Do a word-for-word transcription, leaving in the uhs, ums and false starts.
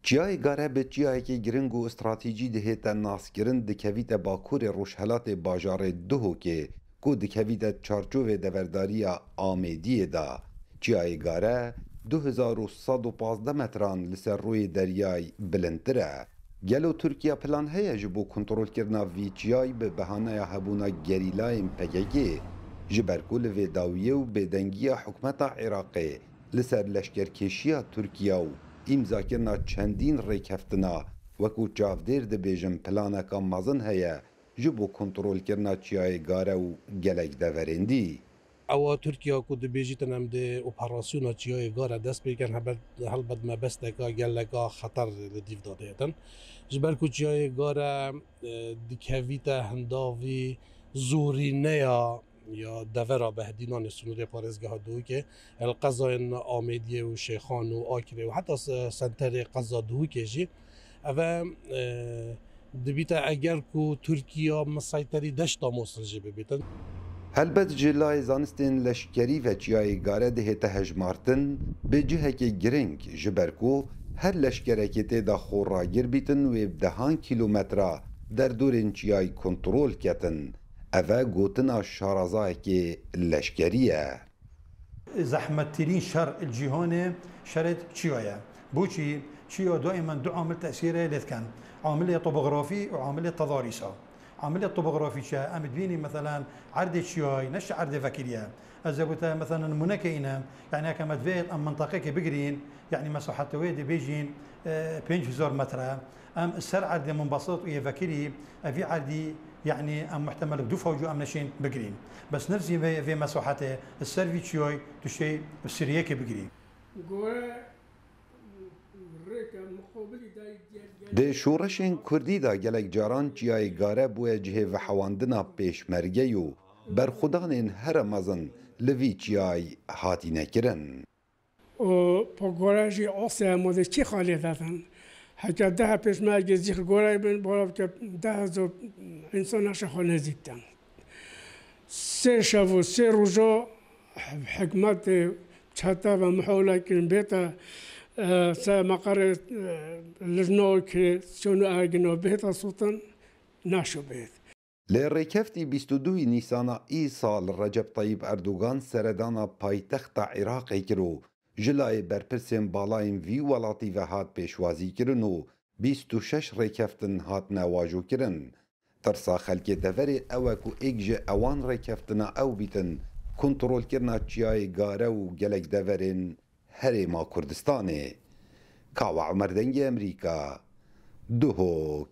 Çiyayê Gare bi çiyayekî giring û stratejî dihête naskirin, dikevîte bakurê rojhelatê bajarê Duhokê, ku dikevîte çarçovê deverdariya Amêdiyê de. Çiyayê Gare du hezar û sed û pazdeh metran li ser rûyê deryayê bilindtir e. Gelo Tirkiye plan heye ji bo kontrolkirina vî çiyayî bi behaneya hebûna gerîlayên P K K, ji ber ku li vê dawiyê û bêdengiya hikûmeta Iraqê li ser leşkerkêşiya Tirkiye û îmzakirina çendîn rêkeftina, wekû çavdêr dibêjin, planeka mezin heye ji bo kontrolkirina Çiyayê Gare û gelek deverên dî. Ewa Tirkiye ku dibêjîtin em dê operasyona Çiyayê Gare dest pê kin, hebet-, helbet mebesteka geleka xeter li dîv de dihêtin. Ji ber ku Çiyayê Gare, e, dikevîte hindavî zorîneya ya devera Behdînanê, sînorê parêzgeha Duhokê, el qezayên Amêdiyê û Şêxan û Akirê û heta se-, senterê qeza Duhokê jî. Ev e, e, dibîte eger ku Tirkiye misayterî deşta Mosil jî bibîtin. Helbet ji layê zanistên leşkerî ve Çiyayê Gare dihête hejmartin bi cihekê giring, ji ber ku her leşkerekê tê de xwe ragir bîtin wê bi dehan kîlometra derdorên çiyayî kontrol ketin. Ev e gotina şarazayekê leşkerî ye. Zehmettirîn şer li cîhanê şerê çiya ye. Boçî? Çiya daîmen du amil tesîrê lê dikin. Amilê topografî û amilê tedarîsa. Amilê topografî çi ye? Em dibînî, meselen, erdê çiyayî ne ji erdê vekirî ye. Ez ê bo te, meselen, nimûneke înim. Yanî, heke me divê em minteqekê bigirîn, yanî, mesaheta wê dê bêjîn, e, pênc hezar metre. Em ser erdê minbesît û yê vekirî, ev vî erdî, yanî, em muhtemel du fawcû em neşên bigirîn. Bes nifzî vê, vê mesahetê, ser vî çiyayî tu şêy bi siriyekê bigirî. Gore rêke muqabilî dayî diğer Di şoreşên kurdî de gelek caran Çiyayê Gare bûye cihê vehewandina pêşmergeyê û berxwedanên here mezin li vî çiyayî hatîne kirin. û pa gore jî asê hema de çi xalê datan. Heke deh pêşmergê zîx gore bin, bara bike deh hezar însan naşe xwe nêzîk ten. Sê şev û sê roja hikmetê çete ve mihawle kirin bête, e, se meqerê, e, lijna kirê, sonu ergina bête sotin, naşo bêt. Li rêkeftî bîst û duyê Nîsana îsal Recep Tayyip Erdogan seredana paytexta Iraqê kir û ji layê berpirsên balayên vî welatî ve hat pêşwazîkirin û bîst û şeş rêkeftin hatine wajokirin. Tirsa xelkê deverê ew e ku êk ji ewan rêkeftina ew bîtin, kontrolkirina Çiyayê Gare û gelek deverên Herêma Kurdistanê. Kawa Omer, Dengê Emerîka, Duhok.